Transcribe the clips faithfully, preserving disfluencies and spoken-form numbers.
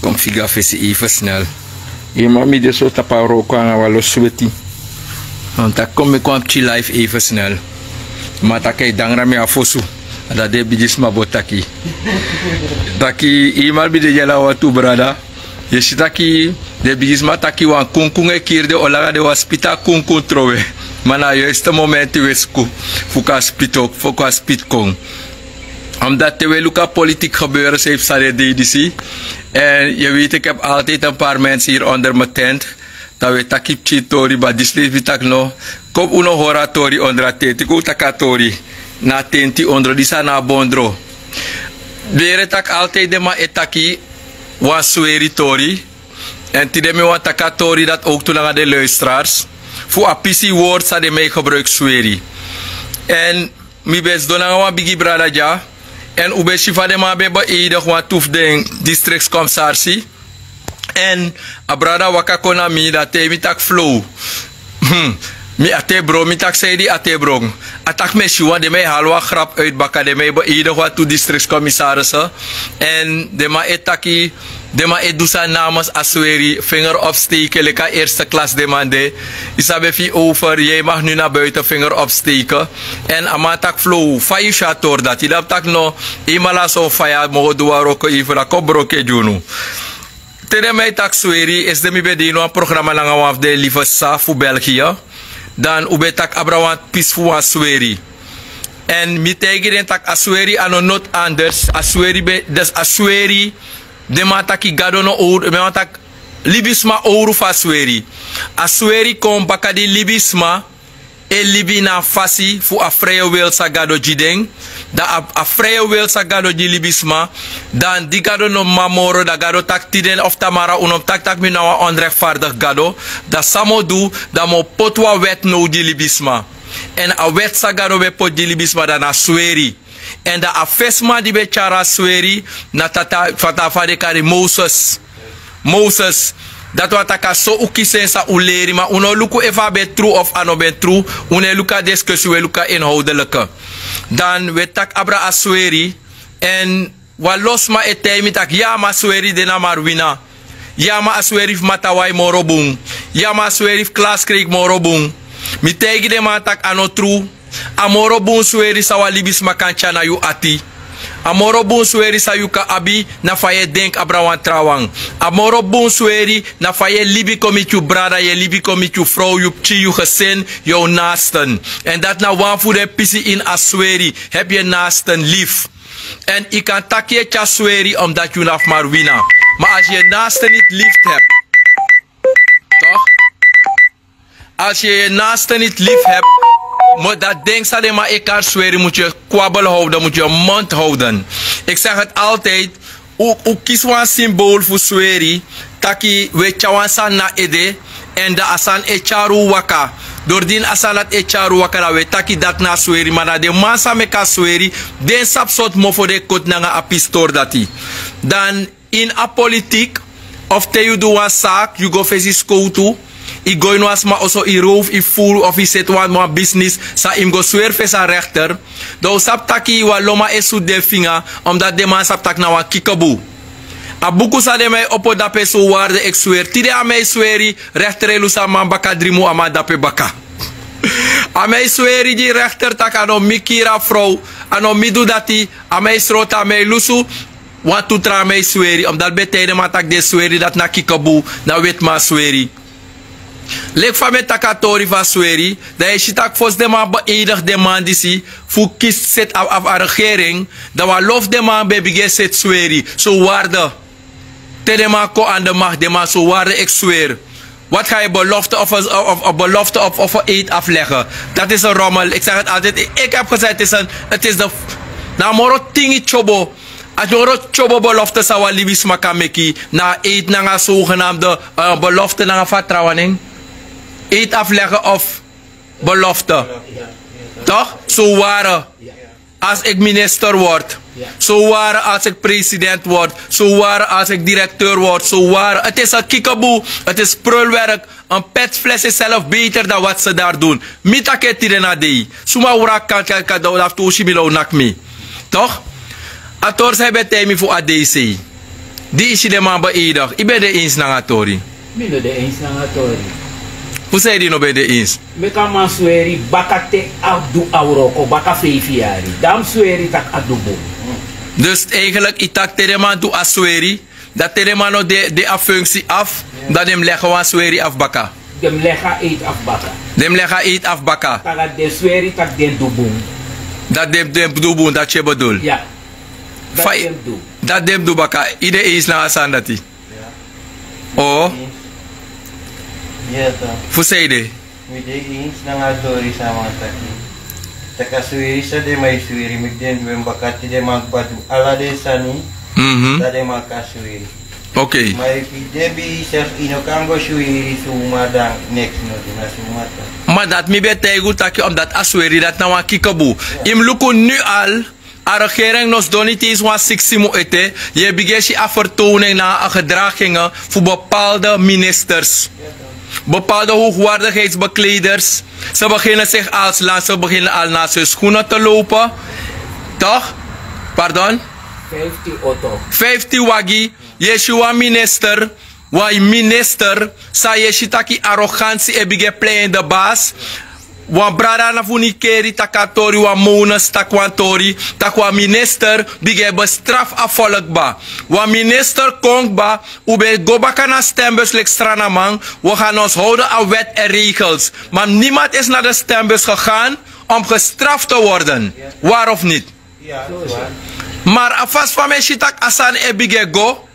Kon figa fesi even snel. Yu man mi de so tapu a wroko nanga wan lo sweti. A taki kon meki wan pikin life even snel. Ma taki a e dangra mi a fosu. A dati den bigisma bo taki. Taki yu man mi de dya na wantu brada. Yu e si taki den bigisma taki wan kunkun e kiri den o langa den wan spiti a kunkun trowe. Ma na a yuiste momenti wi e suku fu kon a spiti kon. Omdat te wi e luku a politiki gebeuren san e psa den dei disi. Èn yu e weiti eki ebi altijdi en pari mensi hiri onder mi tent. Dan wi e taki pikin tori ma disi leisi mi taki no. Kon un no hori a tori onder a tenti kon un taki a tori na a tenti ondro disi a na a bondro. Bere taki altijdi den man e taki wan sweri tori. Èn tide mi wani taki a tori dati owktu nanga den luistrars fu a pisi wortu san den man e gebruiki sweri. Èn mi ben sidon nanga wan bigi brada dya. Èn un ben si fa den man ben beeidigi wantu fu den distrikskomsarsi. Èn a brada waka kon na mi dan tei mi taki flow. Mi ati e bron mi taki saidi ati e bron. A taki mi e si wan den man e hali wan grapu uiti baka den man e beeidigi wantu distrikskomsarisi. Èn den man e taki den man e du sani namens a sweri finger opsteken leki a erste klas den man de. Yu sabi efu yu over yu e magi nu na buiten finger opsteken. Èn a man taki flow fa yu si a tori dati dan mi taki no. Yu man lasi o faya mogo du wan wroko yu fu dan kon broki e gi unu. Te den man e taki sweri esde mi ben de ini wan programa nanga wan fu den life sisa fu belgiya. Dan un ben taki abra wan pisi fu wan sweri. Èn mi taigi den taki a sweri a no noti anders a sweri ben dus a sweri. Den man taki gado no owru den man taki libisma owru fu a sweri. A sweri kon baka di libisma e libi na a fasi fu a freye wil san gado gi den. Dan a freye wil san gado gi libisma. Dan di gado no man moro dan gado taki tiden of tamara un no mus taki tak' mi na wan onrektfardigi gado. Dan san mi o du? Dan mi o poti wan wèt now gi libisma. Èn a wèt san gado ben poti gi libisma dan na sweri. Èn dan a fesi man di ben tyari a sweri na tata fata fa den kari moses. Moses. Dati wani taki a so un kisi en san un leri ma un no luku efu a ben tru of a no ben tru. Un no e luku a diskusi un e luku a inhowdelike. Dan un e taki abra a sweri. Èn wan lo sma e taigi mi tak' ya a man sweri de na marwina. Ya a man a sweri fu matawai moro bun. Ya a man a sweri fu klaskreiki moro bun. Mi taigi den man tak' a no tru. A moro bun sweri san wan libisma kan tyari na yu ati. A moro bun sweri san yu kan abi na fa yu e denki abra wan trawan. A moro bun sweri na fa yu e libi kon miti yu brada yu e libi kon miti yu frow yu pikin yu gesin. Yu o naasten. Èn dati na wan fu den pisi ini a sweri. Hebi yu naasten lifi. Èn yu kan taki yu e tyari sweri omdati yu na fu marwina. Ma asi yu e naasten niti lifi hebi. Tok'? Als yu e naaste niti lifi hebi, mot dati denki san den man e kari sweri mutu yu e kwabel howden mutu yu e mont howden. Eki segi eti altiydi. Un kisi wan simbool fu sweri taki un e tyari wan sani na ede. Èn dan a sani e tyari un waka. Dori di ini a sani dati e tyari un waka dan un e taki dati na a sweri ma na den man san meki a sweri, den sabi sortu mofo den koti nanga a pistori dati. Dan ini a politik, of te yu du wan saki yu go fesi skowtu, yu go ini wan sma oso yu rowfu yu furu of yu seti wan bisnis, san yu mus go sweri fesi a rekter. Dan un sabi taki wan lo man e sutu den finga, omdati den man sabi tak' na wan kikebu. A buku san den man e opo dape so un wari den eki sweri tide a man e sweri. Rekter e lusu a man baka dri mun a man dape baka. A man e sweri gi rekter tak' a no mi kiri a frow. A no mi du dati. A man e sroto a man e lusu. Wantu tra a man e sweri omdati ben taigi den man tak' den sweri dati na kikebu. Na wetiman sweri. Leki fa mi e taki a tori fu a sweri, dan yu e si tak' fosi den man beeidigi den man disi fu kisi seti a regering. Dan wan lo fu den man ben bigin e seti sweri so un warde. Te den man kon an de makti den man so un warde eki sweri. Wati ga yu belofte of belofte of eiti aflege? Dati isi en romel eki sagi eti altiydi eki abi gesai eti isi en. Na a moro tingi tyobo. A tyobo tyobo belofte san wan libisma kan meki na a eiti nanga sogenamde belofte nanga fa trawan nen. Eiti aflege of belofte. Tok' so un ware. Als eki minister word, so un ware. Als eki president word, so un ware. Als eki direkteur word, so un ware. Eti isi en kikebu. Eti isi prulwerk. En petsfles isi selfi beter dan wati se dari dun. Mi taki en tide na dei suma wraki kan tyari kan dan un dafu tu un si mi low naki mi. Tok'? A tori san yu ben taigi mi fu a dei sei. Di yu si den man beedigi, yu ben de eens nanga a tori? Mi no de eens nanga a tori. Fu san yu di no ben de eens? Meki a man sweri baka te a du a wroko baka feifi yari, dan a mus sweri tak' a du bun. Dus eigenlijk yu taki te den man du a sweri, dan te den man no de de a funksi afu, dan den mus legi wan sweri afu baka. Den mus legi a eiti afu baka. Den mus legi a eiti afu baka. Taki den sweri tak' den du bun. Dati den du bun, dati yu e bedul? Dati den mus du. Baka yu de eens nanga a sani dati? O. Fu san yu de? Mi de eens nanga a tori san a man taki. Tak' a sweri san den man e sweri meki den du en baka te den man kba du ala den sani, dan den man kan sweri. Ok. Ma efu yu de bigisef, yu no kan go sweri suma dan neks no de na suma tan. Ma dati mi ben e taigi un taki omdati a sweri dati na wan kikebu. Yu mus luku nu al. A regering no sidon niti isi wan siksi mun ete. Yu e bigin e si a fertoning nanga a gedragingen fu bepaalde ministers, bepaalde hoogwaardigheidsbekleders. Ze beginnen zich als land ze beginnen al naast hun schoenen te lopen. Toch? Pardon? Vijftien wagi. Yu e si wan minister, wan minister san yu e si taki arogansi e bigin e plei ini de basi. Wan brada na fu nikeri taki a tori, wan monus taki wan tori, taki wan minister bigin e bestrafu a folku kba. Wan minister kon kba. Un ben go baka na stembus leki stranaman. We gan ons houden a wet en regels. Ma niemand is na de stembus gegan om gestrafu te worden. Wari of niti? Mar a fasi fa mi e si tak' a sani e bigin e go,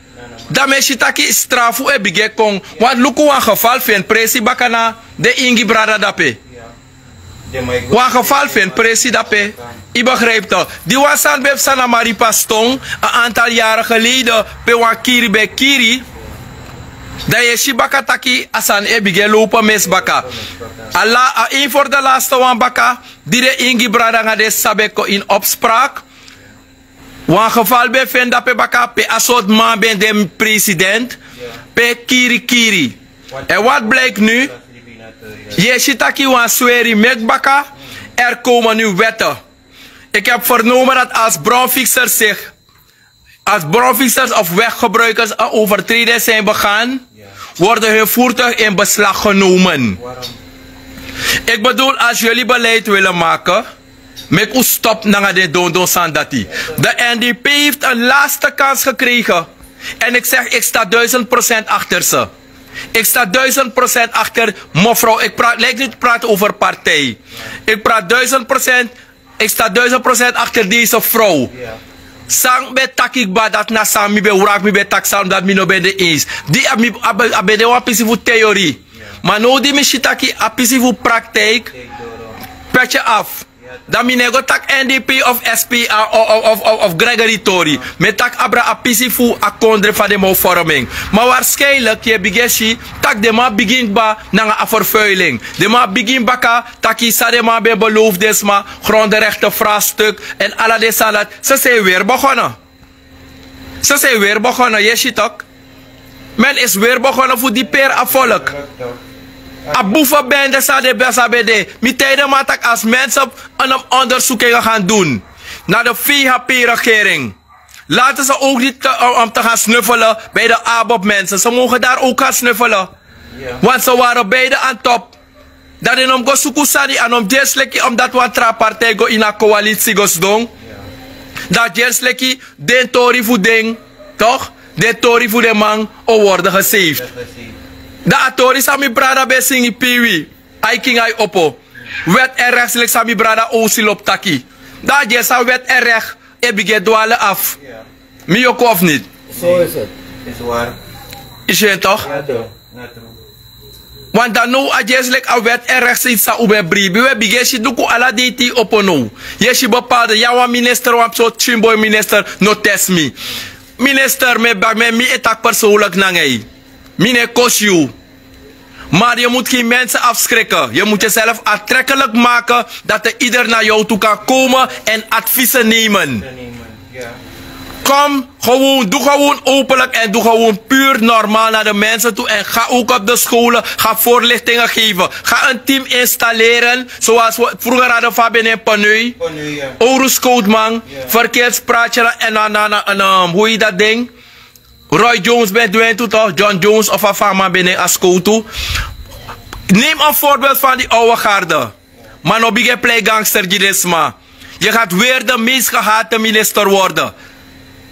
dan mi e si tak' strafu e bigin e kon. Wan luku wan geval fu en presi baka na den ingi brada dape. Wan geval fu en presi dape. Yu begrijpte? Di wan sani ben psa na maripa ston, a antal yari geleden, pe wan kiri ben kiri, dan yu e si baka tak' a sani e bigin e lowpu mesi baka. A la a ini for de laste wan baka, di den ingi brada nanga den sisa ben kon ini opsprak. Wan geval ben feni dape baka pe a sortu man ben de president, pe kiri kiri. En wat bliki nu? Yu e si tak' wan sweri meki baka. Er komen nu wetten. Ik heb vernomen dat als bronfixers zich als bronfixers of weggebruikers een overtreding zijn begaan, worden hun voertuig in beslag genomen. Ik bedoel, als jullie beleid willen maken, meki un stop nanga den dondon sani dati. De N D P heeft een laatste kans gekregen. En ik zeg, ik sta duizend procent achter ze. Ik sta duizend procent achter mevrouw. Ik praat, lijkt niet te praten over partij. Ik praat duizend procent. Ik sta duizend procent achter deze vrouw. San mi ben taki kba dati na san mi ben wraki, mi ben taki san dati mi no ben de eens. Di a ben de wan pisi fu theorie. Ma now di mi si taki a pisi fu praktijk, petje af. Dan mi no e go taki N D P of S P A of Gregory tori. Mi e taki abra a pisi fu a kondre fa den man o vorming. Ma waarschijnlijk yu e bigin e si tak' den man bigin kba nanga a vervuiling. Den man bigin baka taki san den man ben beloof den sma, grondrechten vraagstuk en ala den sani dati. Ze zijn weer begonnen. Ze zijn weer begonnen, yu e si tok'. Men is weer begonnen fu diperi a volk. A boevenbende san den ben sabi de. Mi taigi den man tak' als mensen een onderzoek gaan doen naar de V H P-regering, laten ze ook niet te, om te gaan snuffelen bij de ABOP-mensen. Ze mogen daar ook gaan snuffelen. Want ze waren beide aan top. Dan den no mus go suku sani, a no mus dyesi leki omdat wan tra partij go ini a coalitie go sidon. Dan dyesi leki den tori fu den, toch? Den tori fu den man o worden gesaved. Dan a tori san mi brada ben singi piwi, ai kinga ai opo. Wet en rechts leki san mi brada Osi lobi taki. Dan a dyesi a wet en rechts e bigin e dwalen afu. Mi yoku of niti? Yu si en toch? Want dan now a dyesi leki a wet en rechts san un ben bribi, un e bigin e si luku ala dei te yu opo now. Yu e si bepaalde, yu a wan minister, wan so tyinboi minister, no tesi mi. Minister, mi e bari, mi e taki persoonlijk nanga yu. Mi no e kosi yu. Maar je moet geen mensen afschrikken. Je moet jezelf aantrekkelijk maken dat er ieder naar jou toe kan komen en adviezen nemen. Kom gewoon, doe gewoon openlijk en doe gewoon puur normaal naar de mensen toe. En ga ook op de scholen, ga voorlichtingen geven. Ga een team installeren, zoals we vroeger hadden, Fabien en Peneu, Oru Scoutman, verkeerspraatje en dan, dan, dan, dan, hoe heet dat ding? Roy Jones ben dwintu toch, John Jones of a fama ben en askotu. Neem een voorbeeld van die ouwe garde. Maar no bige play gangster gi den sma. Je gaat weer de meest gehate minister worden.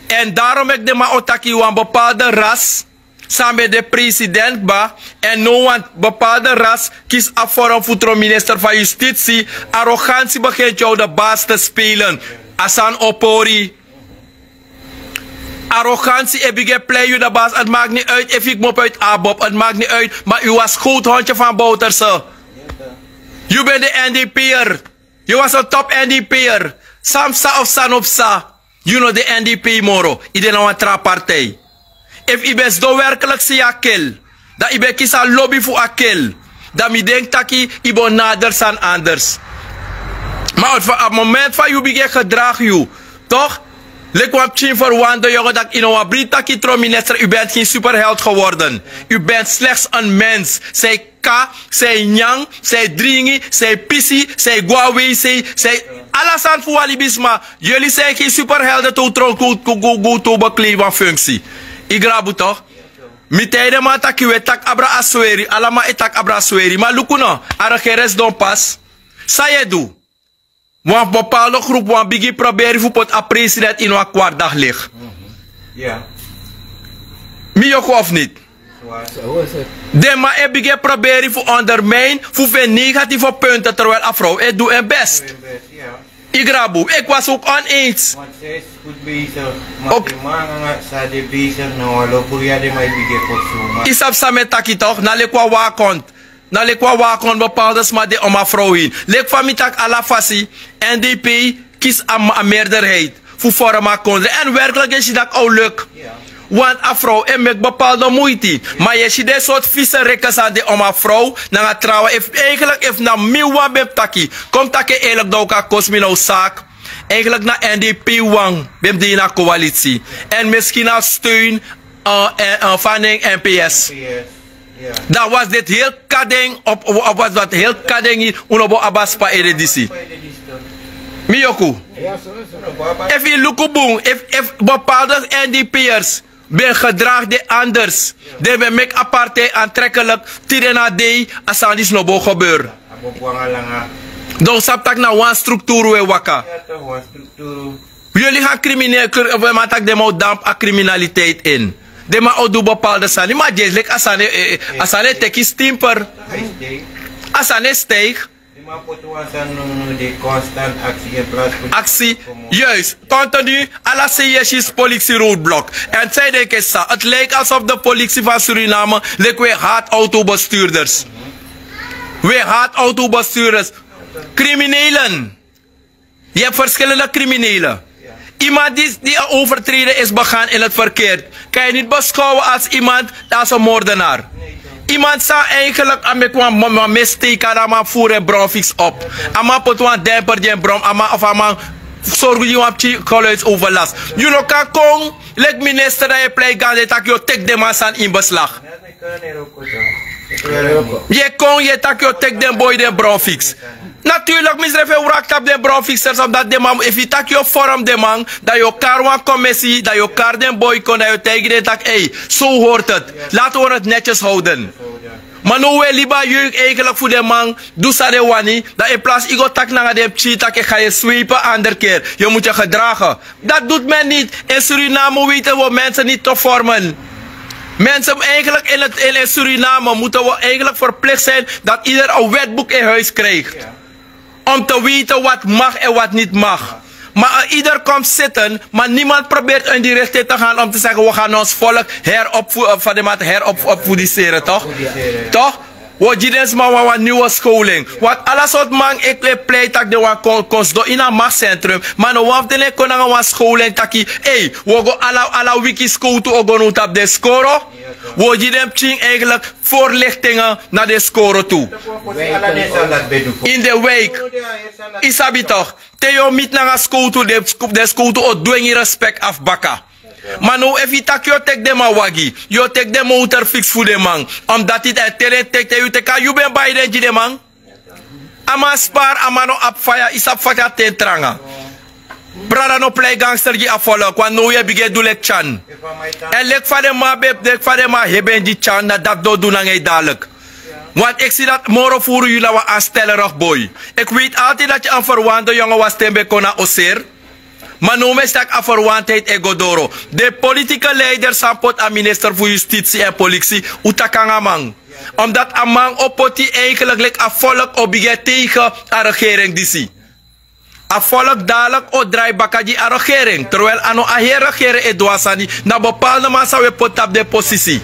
En daarom heb de man otaki wan bepaalde ras. Samen de president ba. En no wan bepaalde ras kies a vorm fu tron minister van justitie. Arrogantie begint jou de baas te spelen. Asan opori. Arrogantie e bigin plei yu de bas. Het maakt niet uit efu yu kmopu uit Abob, het maakt niet uit. Maar yu was schoothondje van Bouterse. Yu ben de N D P'er. Yu was een top N D P'er. San psa of san no psa. Yu no de N D P moro, yu de na wan tra partij. Efu yu ben sidon werkelijk si yu a kil, dan yu ben kisi a lobi fu a kil. Dan mi denki taki yu bo nader sani anders. Ma a moment fa yu bigin e gedragi yu, toch? Leki wan pikin ferwande yonge, dati yu no abi taki tron minister, yu bent geen superheld geworden. Yu bent slechts een mens. San yu kan, san yu nyan, san yu dringi, san yu pisi, san yu go na wc, san yu, ala sani fu wan libisma. Yuli san yu geen superhelden te un tron go, go, go, go te un beklei wan funksi. Yu grabu toch? Mi taigi den man taki wi e taki abra a sweri, ala man e taki abra a sweri. Ma luku no, a regering sidon pas. San yu e du? Wan bepaalde groep wan bigin proberi fu poti a president ini wan kwart daglicht. Mi yoku of niti? Den man e bigin proberi fu ondermijn, fu feni negatieve punten, terwijl a vrouw e du en best. Yu grabu, ik was ook oneens. Yu sabi san mi e taki toch, na leki wan wakond. Na leki wan wakond bepaalde sma de om a vrouw heen. Leki fa mi taki ala fasi, N D P kisi a meerderheid fu vorm a kondre. En werkelijk e si dati a o luk. Want a vrouw e meki bepaalde muiti. Ma yu e si den sortu vieze reken san de om a vrouw nanga trawan. Efu, eigenlijk efu na mi wan ben mus taki, kon mi taki en eerlijk, dan un kan kosi mi na un zaak. Eigenlijk na N D P wan ben mus de ini a coalitie. En misschien na steun, eh, eh, eh, van den N P S. Dan was dit heel kading op, op was dat heel kading, un no bo abi a spa ede disi. Mi yoku. Efu yu luku bun, efu, efu bepaalde N D P'ers ben gedraag den anders, den ben meki a partij aantrekkelijk, tide na dei a sani disi no bo gebeur. Dan un sabi taki na wan structuur un e waka. Yuli gaan crimineel, man taki den man o dampu a criminaliteit in. Den man o du bepaalde sani, ma dye leki a sani, eh, eh, a sani e teki stimper. A sani e stijg. Aksi, juist, continu, ala C S I's politie roadblock. En zij denken sa, het lijkt alsof de politie van Suriname, leki wi haat autobestuurders. Wi haat autobestuurders. Criminelen. Yu habi verschillende criminelen. Iemand die, die een overtreding is begaan in het verkeer, kan je niet beschouwen als iemand, dat is een moordenaar. Iemand san eigenlijk a meki wan, wan, wan mistake, a man voer en bromfiets op. A man poti wan demper gi en brom, a man, of a man sorgu gi wan pikin geluidsoverlast. Yu no kan kon leki minister dan yu e plei gaan, dan yu taki yu o teki den man sani in beslag. Yu e kon, yu e taki yu o teki den boi den bromfiets. Natuurlijk, misrefi e wraki tapu den bromfietsers, omdat den man, efu yu taki yu o vorm den man, dan yu o kari wan commissie, dan yu o kari den boi kon, dan yu o taigi den taki, ei, zo hoort het. Laten we het netjes houden. Maar nu we liba jeuk eigenlijk voor den man, du san den wani, dan in plaats yu go taki nanga den pikin taki ga je swepen andere keer. Je moet je gedragen. Dat doet men niet. In Suriname weten we mensen niet te vormen. Mensen, eigenlijk in, het, in, in Suriname moeten we eigenlijk verplicht zijn dat ieder een wetboek in huis krijgt. Om te weten wat mag en wat niet mag. Maar, eh, ieder komt zitten, maar niemand probeert in die richting te gaan om te zeggen: we gaan ons volk herop, eh, van de maat herop, opvoediseren, toch? Toch? Wi o gi den sma wan, wan nieuwe scholing. Want ala sortu man e, e pleit taki den wani kon, kon sidon ini a machtscentrum. Ma no wan fu den e kon nanga wan scholing taki, ei, wi o go ala, ala wiki skowtu o go now tapu den skoro. Wi o gi den pikin eigenlijk voorlichtingen na den skoro tu. In de wijk. Yu sabi toch, te yu o miti nanga skowtu, den, den skowtu o dwengi respect afu baka. Ma now efu yu taki yu o teki den man wagi, yu o teki den motorfiets fu den man. Omdat yu, te den teki, te yu teki, a yu ben bai den gi den man. A man spar, a man no abi faya, yu sabi fa a ten tranga. Brada, no plei gangster gi a volk, want now yu e bigin e du leki Tyan. Èn leki fa den man ben, leki fa den man heben gi Tyan, na dati den o du nanga yu dadilik. Want eki si dati moro furu yu na wan aanstellerig boi. Eki weiti altidi dati yu a ferwante yongo wan sten ben kon na Oser. Ma now mi e si tak' a ferwantheid e go doro. Den politike leider san poti a minister fu yustitsi èn poliksi, un taki nanga a man. Omdat a man o poti yu, eigenlik leki a volk o bigin e tegen a regering disi. A volk dadilik o drai baka gi a regering. Terwijl a no a heri regering e du a sani, na bepaalde man san un e poti tapu den posisi.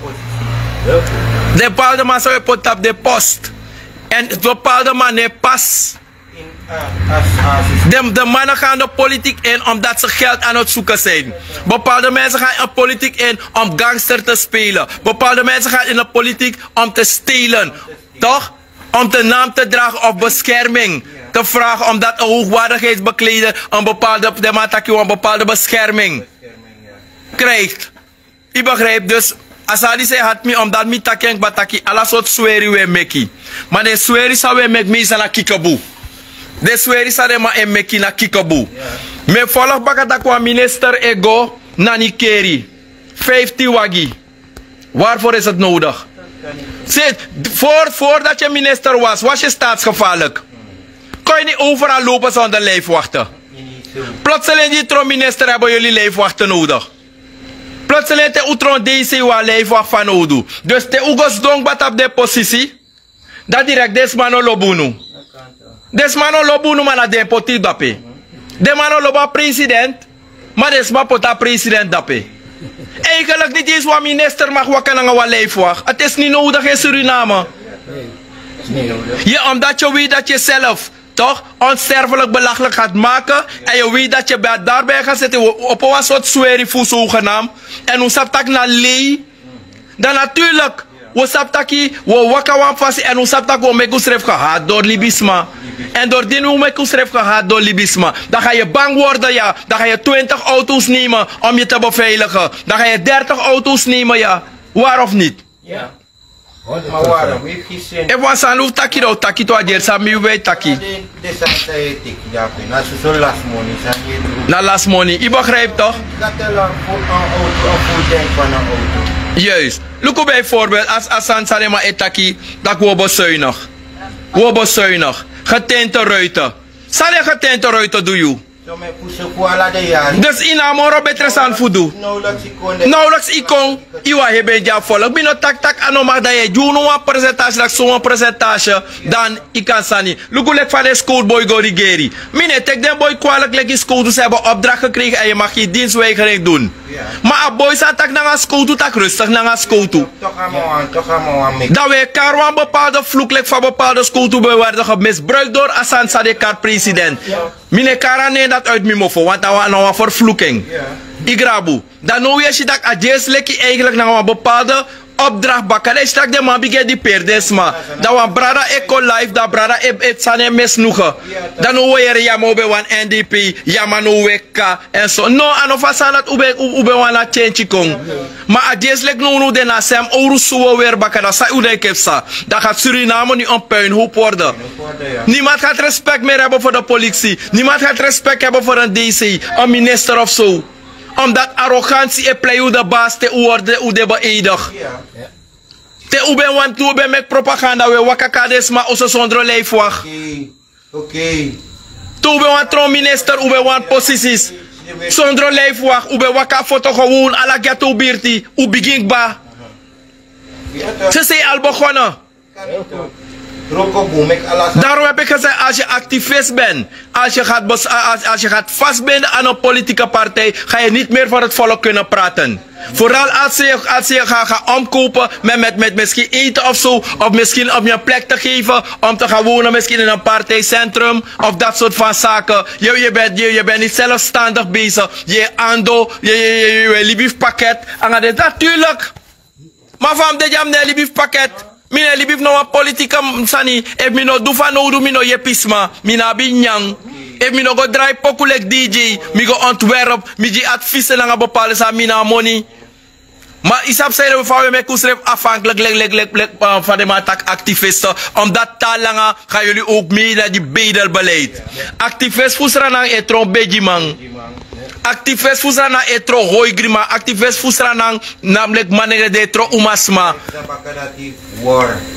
Den bepaalde man san un e poti tapu den post. Èn bepaalde man no e pas. Den, de mannen gaan de politiek in omdat ze geld aan het zoeken zijn. Bepaalde mensen gaan de politiek in om gangster te spelen. Bepaalde mensen gaan in de politiek om te stelen. Toch? Om de naam te dragen of bescherming te vragen, omdat een hoogwaardigheidsbekleder een bepaalde, de man taki, een bepaalde bescherming krijgt. Yu begrijp? Dus a sani disi e hati mi, omdat mi taki en kba taki ala sortu sweri un e meki. Ma den sweri san un e meki, mi san na kikebu. Den sweri san den man e meki na kikebu. Mi e folg baka tak' wan minister e go na Nikeri. Fiftin wagi. Waarvoor is het nodig? Zit voor, voordat je minister was, was je staatsgevaarlijk. Kon je niet overal lopen zonder lijfwachten? Plotseling di tron minister, hebben jullie lijfwachten nodig. Plotseling te un tron D C, un abi lijfwacht fanowdu. Dus te un go sidon kba tapu den posisi, dan direct den sma no lobi unu. Den sma no lobi unu, ma na den poti yu dape. Den man no lobi a president, ma den sma poti a president dape. Eigenlijk niet eens wan minister mag waka nanga wan lijfwacht. Het is niet nodig in Suriname. Ja, omdat je weet dat je zelf toch onsterfelijk belachelijk gaat maken. En je weet dat je bij, daarbij gaat zitten op een soort sweri fu zogenaamd. En un sabi tak' na lei. Dan natuurlijk, un sabi taki un o waka wan fasi, en un sabi taki un o meki unsrefi gehaat door libisma. En doordien un meki unsrefi gehaat door libisma, dan ga je bang worden, ja. Dan ga je twintig auto's nemen om je te beveiligen. Dan ga je dertig auto's nemen, ja. Waar of niet? Efu wan sani un taki, dan un taki tu, a dyeri san mi wi e taki. Na lasi moni, yu begrijp toch? Juist. Luku bijvoorbeeld, a sani san den man e taki, tak' un o bezuinig. Un o bezuinig. Getinte ruiten. San den getinte ruiten du yu? Dus yu na a moro betre sani fu du. Nauwelijks yu kon, yu wani heben gi a volk. Mi no taki tak' a no mag, dan yu e gi unu wan percentage, tak' so wan percentage, dan yu kan sani. Luku leki fa den skowtu boi go regeri. Mi no e teki den boi kwalijk, leki skowtu, ze hebben opdracht gekregen en je mag geen dienstweigering doen. Ma a boi san taki nanga skowtu, taki rustig nanga skowtu. Dan un e kari wan bepaalde vloek leki fa bepaalde skowtu boi worden gemisbruikt door a sani san den e kari president. Mi no e kari a nen dati uit mi mofo, want a na wan vervloeking. Yu grabu. Dan now yu e si tak' a dyesi leki yu eigenlijk nanga wan bepaalde opdracht baka, dan yu si tak' den man bigin e diperi den sma. Dan wan brada e kon live, dan brada e, e sani e misnoegen. Dan now un o yere, ya ma un ben wani N D P, ya ma now un e kaka, en so. No, a no fu a sani dati un ben, un ben wani a tyentyi kon. Ma a dyesi leki now, now den na sem owru suwen weri baka, dan san un denki e psa? Dan gaat Suriname nu een puinhoop worden. Niemand gaat respect meer hebben voor de politie. Niemand gaat respect hebben voor een D C, een minister of zo. Omdat arrogantie e plei un de baas te un worden, un de beëdigd. Te un ben wani, te un ben meki propaganda, un e waka kari den sma oso sondro lijfwacht. Te un ben wani tron minister, un ben wani posities. Sondro lijfwacht, un ben waka foto gewoon, ala ghetto birti, un bigin kba. Ze zijn al begonnen. Daarom heb ik gezegd, als je activist bent, als je gaat bes-, als, als je gaat vastbinden aan een politieke partij, ga je niet meer voor het volk kunnen praten. Vooral als je, als je gaat gaan omkopen met, met, met misschien eten of zo, of misschien om je een plek te geven om te gaan wonen, misschien in een partijcentrum of dat soort van zaken. Je, je bent, je, je bent niet zelfstandig bezig. Je ando, je, je, je, je, je libi fu pakket. Anga de, natuurlijk. Ma fa mi de dya, mi no e libi fu pakket. Mi no e libi fu no wan politike sani. Efu mi no du fanowdu, mi no yepi sma. Mi no abi nyan. Efu mi no go drai poku leki D J, mi go ontwerp, mi gi advies nanga bepaalde sani, mi no abi moni. Ma yu sabi san yu de fa wi e meki unsrefi afhanklik leki leki leki leki fa den man taki aktifiste. Omdati te a langa ga yuli owk mei na di beidel beleid. Aktifiste fu sranan e tron begiman. Aktifiste fu sranan e tron hoigriman aktifiste fu sranan. Namleki manengre den e tron umasma.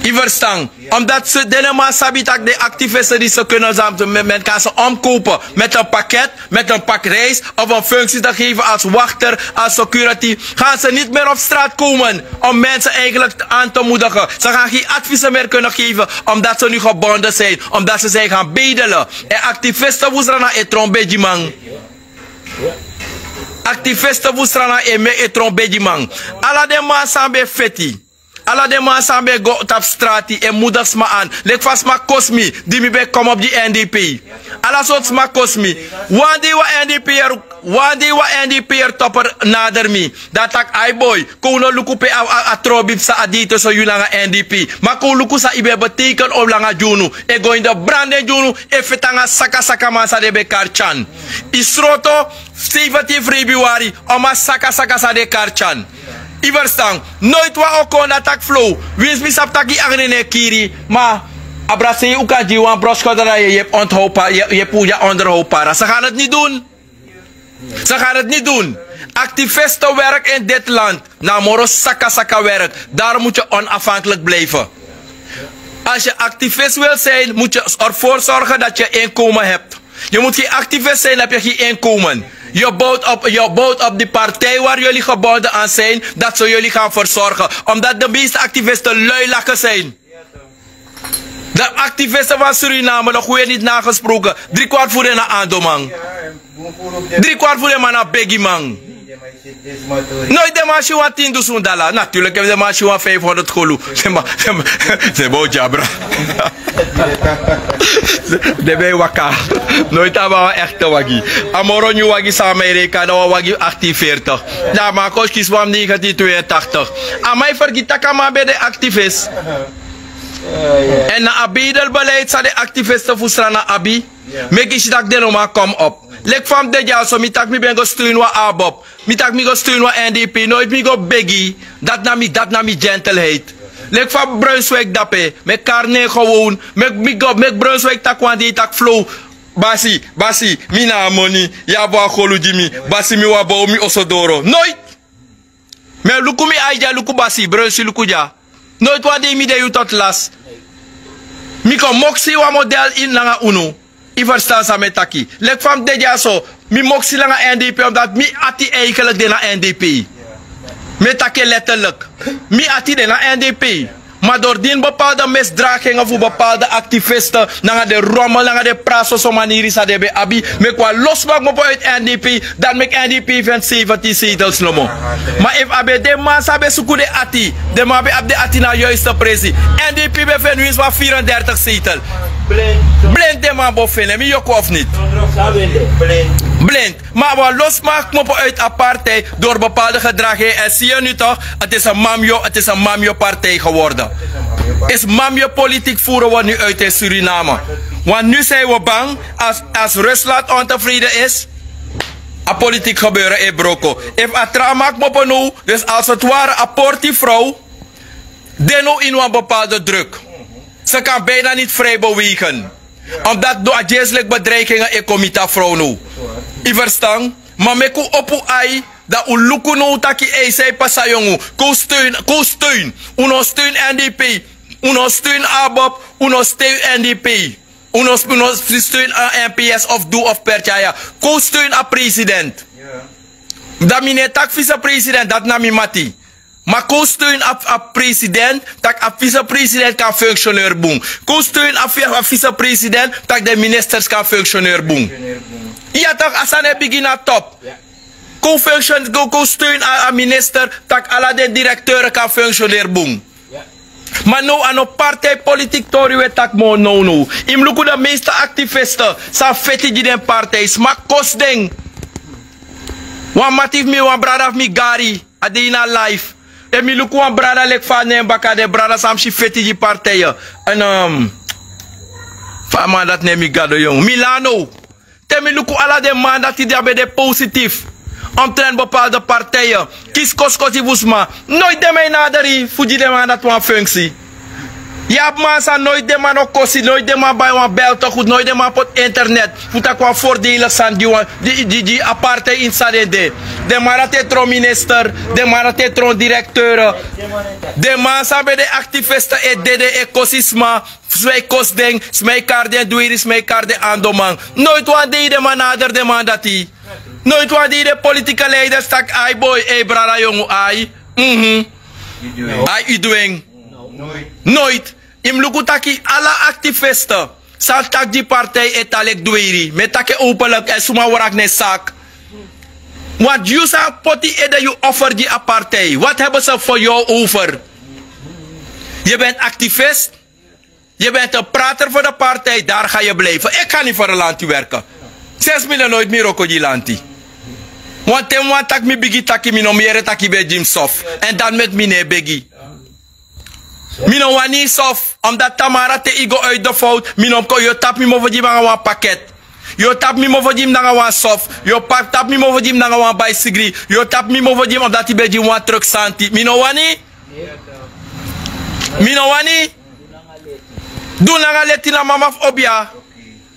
Yu ferstan? Omdati se den no man sabi tak' den aktifiste di se kunnen zan men kan se omkopen met en paket, met en pak reis of en functie te geven als wakter, als security, gaan se niet meer op straat komen om mensen eigenlijk aan te moedigen. Ze gaan geen adviezen meer kunnen geven omdat ze nu gebonden zijn, omdat ze zijn gaan bedelen. En activisten fu srana e tron begiman. Activisten fu srana e meki e tron begiman. Ala den man san ben feti, ala den man san ben go tapu strati e mudersma an leki fa sma kosi mi di mi ben komopu gi n d p. Ala sortu sma kosi mi. Wan dei wan n d p yer wan dei wan n d p yer topper nader mi, dan a taki ai boi, kon un no luku pe a trobi psa a dei tusun yu nanga n d p. Ma kon un luku san yu ben beteiken obi langa gi unu. E go ini de branden gi unu e feti nanga sakasakaman san den ben kari tyan. Yu sroto. Sefentin februari. Oma sakasaka san den kari tyan. Yu ferstan? Noiti wan o kon na taki flow. Winsi mi sabi tak' yu angri no e kiri. Ma abrasei un kan gi yu wan broskotra dan yu e yepi onthowpara yu e puru gi a onderhowpara san gan neti ni dun. San gan neti ni dun. Aktifistenwerk in diti land na a moro sakasakawerk. Dari mutu yu onafhanklik blife. Asi yu aktifist wil sin mutu yu ervori sorgen dati yu en komen hebti. Yu mutu gen aktifist sin dan yu gen en komen. Yu bowtu op di partij wari yuli gebonden an sin dati so yuli gan fersorgen. Omdati de meeste aktifisten lui lakken sin. Dan aktivisten fan suriname dan goe niti nagesproken. Dri kwart fu den na andoman. Dri kwart fu den man na begiman. Noiti den man si wan tin dusun dala naturlik efu den man si wan fifhonderd golu. Den man o dyabra. Den ben e waka. Noiti a man wan ekte wagi. A moro nyun wagi san a man e reiki a na wan wagi aktin fertig. Dan a man kon skisi wan negentin tweeëntaktig. A man e fergiti tak' a man ben de aktifis. Èn na a beidel beleid san den aktifisten fu srana abi. Meki yu si tak' den no man komi op. Leki fa mi de dyaso mi tak' mi ben go steun wan abop. Mi tak' mi go steun wan n d p noiti mi go begi. Dati na mi dati na mi gentelheid. Leki fa brunswik dape meki kari nen gewon. Meki brunswik tak' wan dei tak' flow. Basi, basi, mi na a moni. Yu abi wan golu gi mi. Basi mi wan bow mi oso doro noiti. Mi e luku mi ai dya luku basi brunsi luku dya. Noiti wan dei mi de yu toti lasi. Mi kon moksi wan model ini nanga unu. Yu ferstan san mi e taki? Leki fa mi de dyaso mi moksi nanga n d p omdati mi ati eigenlik de na n d p. Mi e taki en letterlik. Mi ati de na n d p. Ma dori dini bepalde misdragingen fu bepalde aktifisten nanga den romel nanga den prasi soso maniri san den ben abi, meki wan lo sma kmopo uiti n d p. Dati meki n d p feni seventin setels nomo. Ma efu a ben de man san ben suku den ati, den man ben abi den ati na a yuiste presi. N d p ben feni winsi wan virendertig setel. Blenti den man bo feni en mi yoku of niti? Blenti. Ma wan lo sma kmopo uiti a partij dori bepalde gedragin èn si yu nu tok. Ti is en mamyo ti is en mamyo partij geworden. Is mamyo politik voeren wi nu uiti en suriname. Want nu sin wi bang, as rusland ontevreden is, a politik gebeuren e broko. Efu a tra a man kmopo now, dus als het ware a porti vrouw, de no ini wan bepaalde druk. Ze kan bijna niti vrij bewegen. Omdati no a geestlik bedreigingen e kon miti a vrouw now. Yu ferstan? Ma meki un opo un ai, dan un luku now taki ei san e pasa yongu. Kon un steun. Un no steun n d p. Un no steun abop. Un no steun n d p. Un no steun a n p s of du of pertyaya. Kon un steun a president. Dan mi no e taki visepresident dati na mi mati. Ma kon un steun a president, tak' a visepresident kan funksioneri bun. Kon un steun a visepresident, tak' den ministers kan funksioneri bun. Ya tak' a sani e bigin na top. Kon un steun a minister, tak' ala den direkteuren kan funksioneri bun. Ma now a no partijpolitik tori un e taki moro nownow. Yu mus luku den meeste aktifisten san feti gi den partij sma kosi den. Wan mati fu mi wan brada fu mi gari, a de ini a life. Efu mi luku wan brada leki fa a nen baka den brada san mus si feti gi partijen. Fa a man dati nen mi gado yongu milano. Te mi luku ala den man dati di a ben de positif. Omtrent bepaalde partijen, kisi koskosi fu sma. Noiti den man e naderi fu gi den man dati wan funksi. Yu abi man san noiti den man no kosi, noiti den man bai wan beltoku, noiti den man poti internet fu taki wan vordelik sani gi wan, gi gi gi apartheid ini san den de. Den man dati e tron minister, den man dati e tron direkteur. Den man san ben de aktivisten e dede e kosi sma. Sma e kosi den, sma e kari den dwiri, sma e kari den andoman. Noiti wan dei den man naderi den man dati. Noiti wan dei den politike leiders taki ai boi, ei brada yongu, ai. Mhm. Ai yu du en. Noiti. Yu mus luku taki ala aktivisten san taki gi partij e tan leki dwiri, mi e taki en openlik, èn suma wraki na en saki. Want yu san poti ede yu offer gi a partij, wat hebben ze voor jou over? Yu bent aktivist. Yu bent en prater voor de partij, daar ga yu blijven. Eki kan niti feri lanti werken. Sesi mi no noiti mi wroko gi lanti. Wanten mi wani taki mi bigin taki mi no mus yere taki ben gi mi sof. Èn dati meki mi no e begi. Mi no wani sof. Omdati tamara te yu go uiti de fout, mi no mus kon, yu o tapu mi mofo gi mi nanga wan paket. Yu o tapu mi mofo gi mi nanga wan sof. Yu o tapu mi mofo gi mi nanga wan baisigri. Yu o tapu mi mofo gi mi omdati yu ben gi mi wan truk santi. Mi no wani. Mi no wani. Du nanga leti na mama fu obia.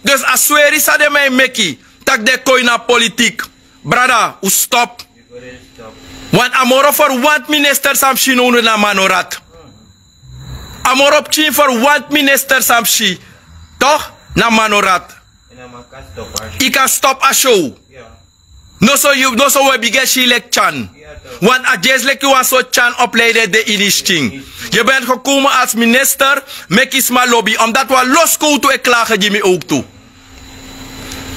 Dus a sweri san den man e meki, tak' den kon ini a politik. Brada, un stop. Want a moro ferwanti minister san mi si now na Manorat. A moro pikin ferwanti minister san mi si, toch, na Manorat. Yu kan stop a show. Noso yu, noso un e bigin e si yu leki Tyan. Want a dyesi leki wan sortu Tyan opleiden de ini yu skin. Yu ben gekomen als minister, meki sma lobi, omdati wan lo skowtu e klage gi mi owktu.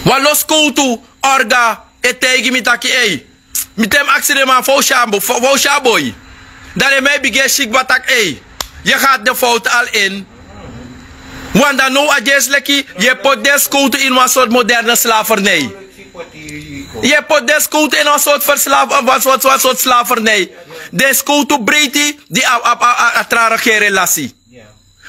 Wan lo skowtu, orga, e taigi mi taki ei. Mi te mi aksi den man fa un si a bo-, fa, fa un si a boi. Dan den man e bigin e si kba taki ei, yu gati den fout al in. Want dan now a dyesi leki yu e poti den skowtu ini wan sortu moderne slavernij. Yu e poti den skowtu ini wan sortu verslaf-, wan sortu, wan sortu slavernij. Den skowtu breiti di a, a, a, a, a tra regering lasi.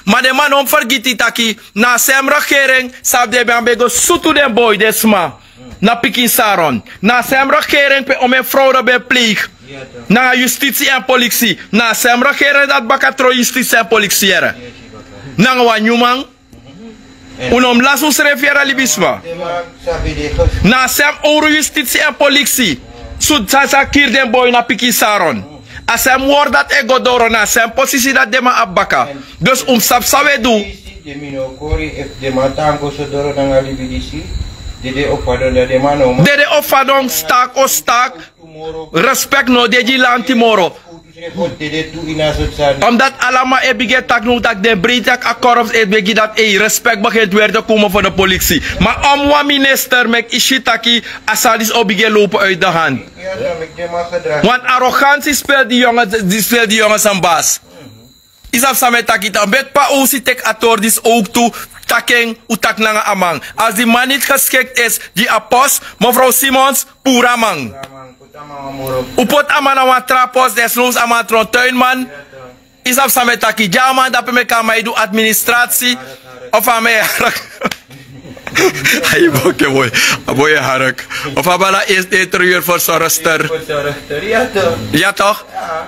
Ma den man no mus fergiti taki na a sem regering san den man ben go sutu den boi, den sma, na Pikin Saron. Na a sem regering pe omeni fraude ben pleeg nanga yustitsi èn poliksi. Na a sem regering dati baka tron yustitsi èn poliksi yere. Nanga wan nyun man. Un no mus lasi unsrefi yere, libisma. Na a sem owru yustitsi èn poliksi sutu san sa kiri den boi na Pikin Saron. A sem wortu dati e go doro, na a sem posisi dati den man abi baka. Dus un mus sabi san un e du. Den mi no kori efu den man tan go so doro nanga libi disi. Dede o fadon, dan den man no man. Dede o fadon, staki o staki. Respek no de gi lanti moro. Omdati ala man e bigin e taki now taki den breiti taki a korps e begi dati ei, respek begin weri te komen fu de poliksi. Ma omeni wan minister meki yu si taki a sani disi o bigin e lopen uit de hand. Want arrogantie speelt die jongen, die speelt die jongens een baas. Yu sabi san mi e taki, dan meki pa owsi teki a tori disi owktu, taki en, un taki nanga a man. Als die man niet geschikt is, gi a post, mevrouw Simons, puru a man. Un poti a man na wan tra post, desnoods a man tron tuinman. Yu sabi san mi e taki, gi a man dape, meki a man e du administratie. Of a man e hark. Ai, boke boi. A boi e hark. Of a bala is interieur verzorgster. Verzorgster, ya toch? Ya toch?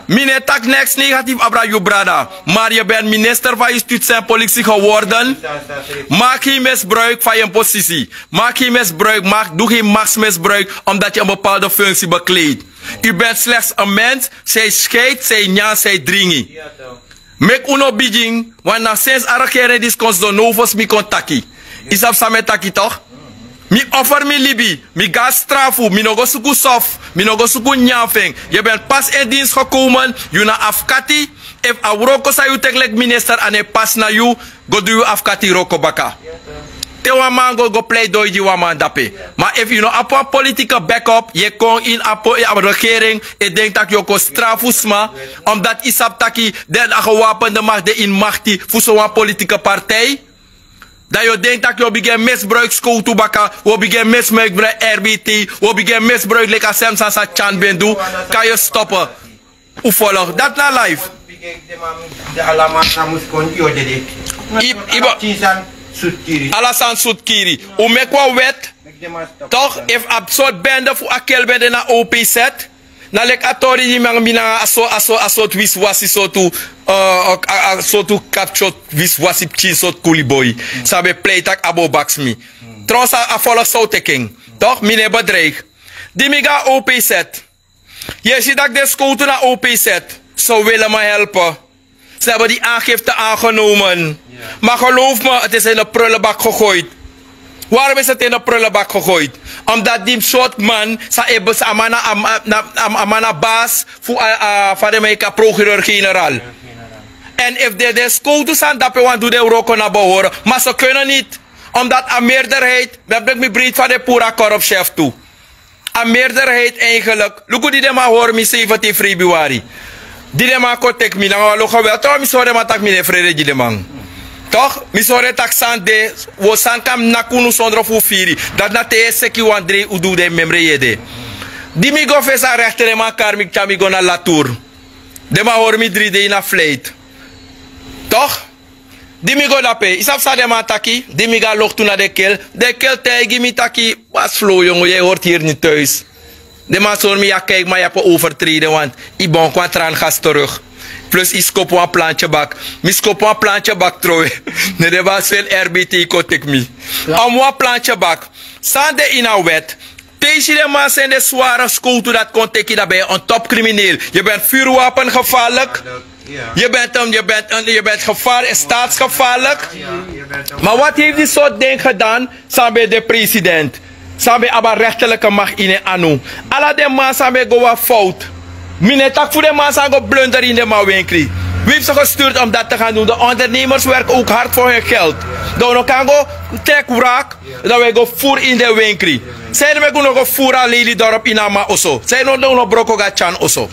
Mi no e taki niks negatief abra yu, brada. Maar yu ben minister van Justitie en Politie geworden. Maak geen misbruik van yu positie. Maak geen misbruik, maak, doe geen machtsmisbruik omdat yu een bepaalde functie bekleedt. U bent slechts een mens, zij scheidt, zij nyan, zij dringi. Meki un no bigin, want na sensi a regering disi kon sidon now fosi mi kon taki. Yu sabi san mi e taki toch? Mi offer mi libi, mi go na strafu, mi no go suku sof, mi no go suku nyan fu en. Yu ben pas in dienst gekomen, yu na afkati. Efu a wroko san yu teki leki minister a no e pasi na yu, go du yu afkati wroko baka. Te wan man go, go pleidooi gi wan man dape. Ma efu yu no abi wan politieke backup, yu e kon ini a po-, a regering, e denki tak' yu o kon strafu sma, omdat yu sabi taki den a gewapende macht de ini makti fu sowan politieke partij. Dan yu o denki tak' yu o bigin e misbruik skowtu baka, wi o bigin e misbruik R B T, wi o bigin e misbruik leki a sem san sa Tyan ben du, kan yu stoppen. Un folg, dati na life. Ala sani sutkiri. Un meki wan wet. Toch, efu a sortu bende fu a kel ben de na O P Z, na leki a tori di mi nanga mi nanga a so a so a sortu wisiwasi sortu, eh, a a sortu kapsot wisiwasi pikin sortu kuliboi san ben plei tak' a bo baks mi. Tron san a volk san o teki en. Toch, mi no e bedreig. Di mi go na O P Z, yu e si tak' den skowtu na O P Z, ze willen me helpen. Ze hebben die aangifte aangenomen. Maar geloof me, het is in de prullenbak gegooid. Waarom is het in de prullenbak gegooid? Omdat die soort man sa e bes a man na a man na baas fu a a fa den man e kan procureur-generaal. En efu den den skowtu san dape wani du den wroko na behoren, maar ze kunnen niet. Omdat a meerderheid, dan ben ik mi breed van de pura korpschef toe. A meerderheid eigenlijk, luku di den man hori mi zeventien februari. Di den man kon teki mi nanga wan lo geweld, toch, mi sori den man tak' mi no e frede gi den man. Toch, mi sori den tak' sani de, wi o sani kan naki unu sondro fu firi. Dati na te yu e seki wan drei udu den memre yu ede. Di mi go fesi a rechter, den man kari mi tyari mi go na La Tour. Den man hori mi dri dei na flight. Toch, di mi go dape, yu sabi san den man taki? Di mi go na loktu na den kel, den kel taigi mi taki: "Bas Flow, yongo, yu e hori hiri ni thuis." Den man sori mi: "Ya, kijk, maar yu abi overtreden, want yu bonk wan traangas terug. Plus yu skopu wan plantje bak." Mi skopu wan plantje bak trowe. Ne den man seni R B T kon teki mi. Om wan plantje bak. San de ini a wet? Te yu si den man seni den sware skowtu dati kon teki yu, dan ben yu en topcrimineel. Yu ben vuurwapen gevaarlijk. Yu ben en, yu ben en, yu ben gevaar en staatsgevaarlijk. Maar wat heeft die soort ding gedaan? San ben de president, san ben abi a rechterlijke macht ini en anu. Ala den man san ben go wan fout. Mi no e taki fu den man san go blunder ini den man wenkri. Wie heeft ze gestuurd om dat te gaan doen? De ondernemers werken ook hard voor hun geld. Dan wi no kan go trek wraak. Dan wi e go voer ini den wenkri. Sanede meki un no go voer a Lelydorp ini a man oso? Sanede meki un no broko go na Tyan oso?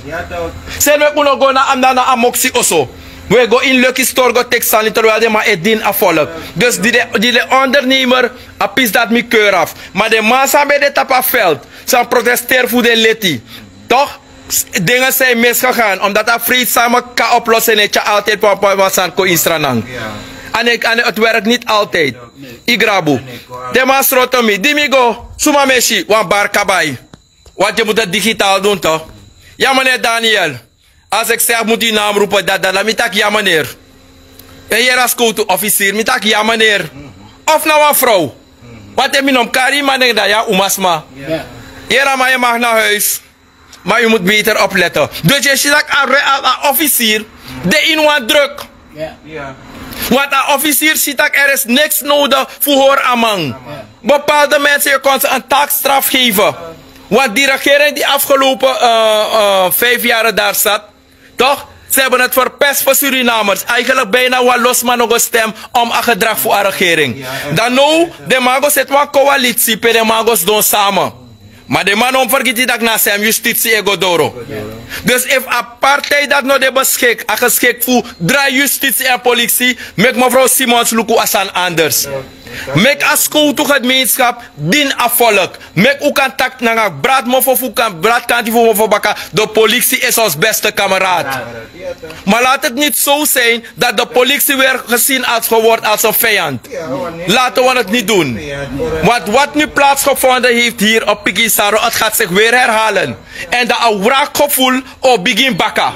Sanede meki un no go na a moksi oso? Wi e go ini Lucky Store go teki sani terwijl den man e dini a volk. Dus di den ondernemer, a pisi dati mi keur afu. Ma den man san ben de tapu a veld, san protesteri fu den leti, toch, dingen zijn misgegaan, omdat a vreedzame kan oplossen en e tyari altijd wan sani kon ini Sranan. En het werkt niet altijd. Yu grabu. Den man sroto mi. Di mi go, suma mi e si? Wan barka bai. Want yu mus dati digitaal doen, toch? Ya, meneer Daniel. Als ik zeg, moet u naam roepen, dat, dat, dan mi taki: "Ya, meneer." En hier a skowtu officier, mi taki: "Ya, meneer." Of na wan vrouw. Want efu mi no mus kari yu, man, denki dan yu a umasma. Hier a man, yu mag naar huis. Maar u moet beter opletten. Dus yu e si tak' a, a, a officier de ini wan druk. Want a officier si tak' er is niks nodig fu hori a man. Bepaalde mensen, yu kon ze een taakstraf geven. Want die regering die afgelopen, eh, eh, vijf jaren daar zat, toch? Ze hebben het verpest voor Surinamers. Eigenlijk bijna wan losman no go stem om a gedrag fu a regering. Dan now, den man go seti wan coalitie, pe den man go sidon samen. Ma den man no mus fergiti tak' na a sem justitie e go doro. Dus efu a partij dati no de beskik, a geskik fu drai justitie en politie, meki mevrouw Simons luku a sani anders. Meki a skowtu gemeenschap dini a volk. Meki un kan taki nanga bradmofo fu kan, bradkanti fu mofo baka, de politie is ons beste kameraad. Maar laat het niet zo zijn dat de politie weer gezien als, wordt als een vijand. Laten we het niet doen. Want wat nu plaatsgevonden heeft hier op Pikin Saro, het gaat zich weer herhalen. En dat a wraakgevoel o bigin baka.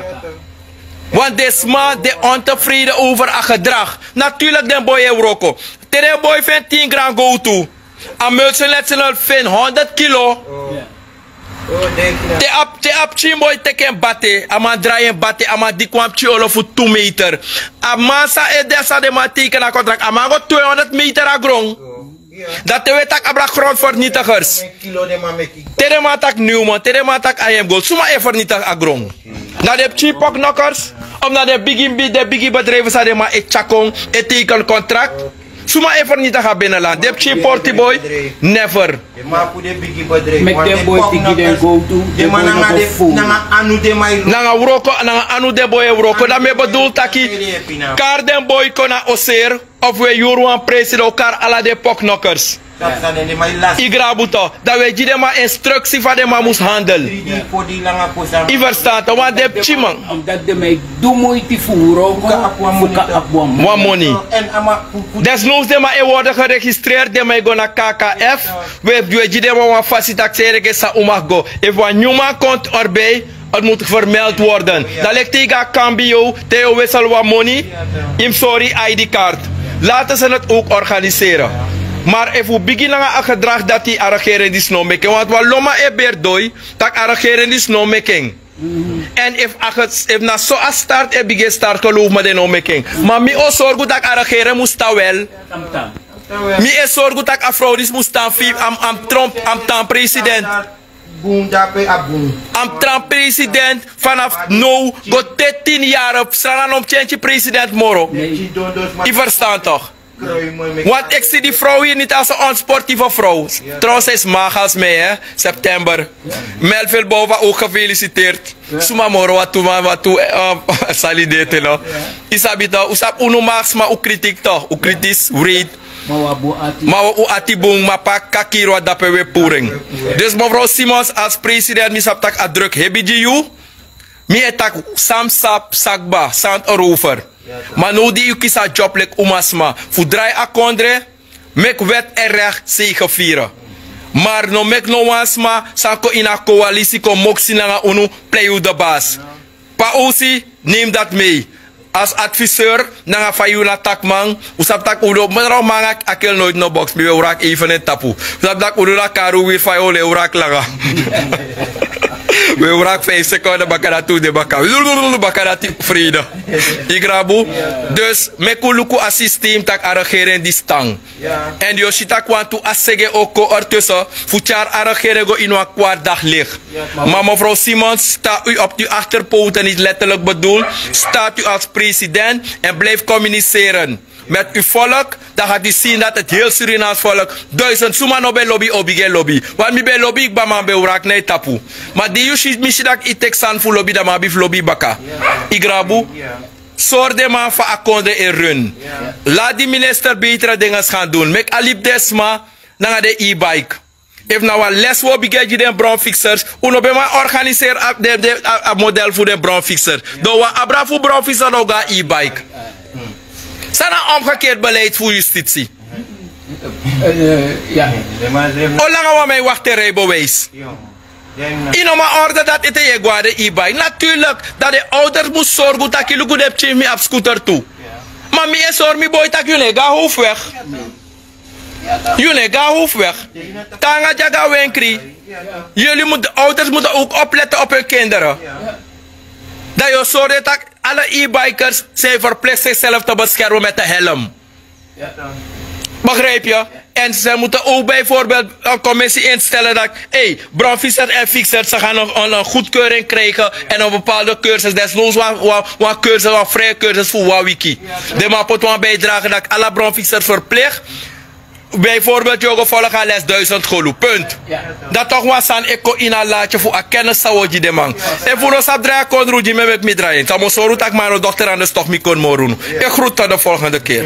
Want den sma de ontevreden over a gedrag. Natuurlijk den boi e wroko. Te den boi feni tin gram gowtu, a multinational feni honderd kilo. Te a, te a pikin boi teki en bate, a man drai en bate, a man diki wan pikin olo fu tu meter. A man san e de san den man teiken a contract, a man go tweehonderd meter na gron. Dan te wi e taki abra grondvernietigers. Te den man taki Newman, te den man taki I M Gold, suma e fernitigi a gron? Na den pikin poknokkers, of na den bigi, den bigi bedrijven san den man e tyari kon, e teiken contract? Suma e fernitigi a binnenland? Den pikin portiboi? Never. Meki den boi piki den gowtu, den boi no go furu. Nanga wroko, nanga anu den boi e wroko. Dan mi e bedoel taki, kari den boi kon na Oseer, of wi e yuru wan prijsi dan wi kari ala den poknokkers. Yu grabu to, dan wi e gi den man instruksi fa den man mus handel. Yu ferstan to, want den pikinman. Omdat den man e du moiti fu wroko fu kan abi wan moni. Desnoods den man e worden geregistreerd, den man e go na K K F. Wi e gi den man wan fasi taki seri enke san un mag go. Efu wan nyunman kon erbij, het moet vermeld worden. Dan leki te yu go na kambi, te yu o wissel wan moni, yu mus sori yu I D kaart. Laten ze het ook organiseren. Maar efu wi bigin nanga a gedrag dati, a regering disi no o meki en. Want wan lonman e beri doi tak' a regering disi no o meki en. Èn efu na so a start e bigin start, geloof mi, den no o meki en. Ma mi o sorgu tak' a regering mus tan wel. Mi e sorgu tak' a frow disi mus tan fi, a mus tan president. A mus tan president vanaf now go te tin yari. Sranga no mus tyentyi president moro. Yu ferstan to. Want eksi di frow hiri niti a so onsportieve frow. Trouwens, hij is mager als mij, hè. September. Melvin Bouva ook gefeliciteerd. Suma moro watu, watu, eh, salidete, no. Yu sabi to, un sabi unu mag sma, un kritiek to, un kritisch, wreed. Ma wi abi un ati bun, ma pa kakiri wan dape we puring. Dus mevrouw Simons als president, mi sabi tak' a druk hebi gi yu. Mi e taki san mi sabi, san kba, san erover. Ma now di yu kisi a job leki umasma fu drai a kondre, meki wet en recht zegevieren. Maar no meki no wan sma san kon ini a coalitie kon moksi nanga unu, plei yu de baas. Pa Osi, neem dat mee. Als adviseur nanga fa yu na taki man, un sabi tak' un no, mevrouw, man, a kel nooit no box, mi ben wrak even en tapu. Un sabi tak' un no na karu wiri fa yu o lei wrak langa. We wrak vijf seconden baka dati un de baka. Baka dati vrede. Yu grabu. Dus meki un luku a systeem tak' a regering disi tan. Èn yu o si tak' wantu a sege o kon ertussen fu tyari a regering go ini wan kwart daglicht. Maar mevrouw Simons, staat u op uw achterpoten, niet letterlijk bedoeld. Staat u als president en blijf communiceren met uw volk, dan gaat u zien dat het heel Surinaams volk, duizend suma no ben lobi, o bigin lobi. Want mi ben lobi, kba, ma mi ben wrak na yu tapu. Ma di yu si, mi si tak' yu teki sani fu lobi, dan mi abi fu lobi baka. Yu grabu. Sori den man fa a kondre e run. Laat die minister betere dingen gaan doen. Meki a libi den sma nanga den e-bike. Efu na wan les wi o bigin e gi den bronfixers, un no ben man organiseri a, den, den, a, a model fu den bronfixer. Dan wan abra fu bronfixer no go na e-bike. San na omgekeerd beleid fu justitie? Olanga wan man e wakti en rijbewijs. Yu no man order dati ete yu e go na den e-bike. Natuurlijk dat den ouders mus sorgu tak' yu luku den pikin fu mi abi scooter tu. Ma mi e sori mi boi tak' yu no e go na hoofdweg. Yu no e go na hoofdweg. Te nanga dyaga wenkri. Jullie moeten, ouders moeten ook opletten op hun kinderen. Dan yu o sori den tak' alle e-bikers zijn verplicht zichzelf te beschermen met een helm. Begrijp je? En ze moeten ook bijvoorbeeld een commissie instellen dat, hey, bronfixers en fixers, ze gaan een, een, een goedkeuring krijgen en een bepaalde cursus, desnoods wan, wan, wan cursus, wan vrije cursus voor wan wiki. Den man poti wan bijdrage dat alle bronfixers verplicht. Bijvoorbeeld yu o go volg a les, duizend golu, punt. Dan toch wan sani e kon ini a laadje fu a kennis san wi o gi den man. Efu un no sabi drai a kondre, un gi mi, meki mi drai en. San mi o sori un tak' mi no dokter, anders toch mi kon moro unu. Ik groet tot de volgende keer.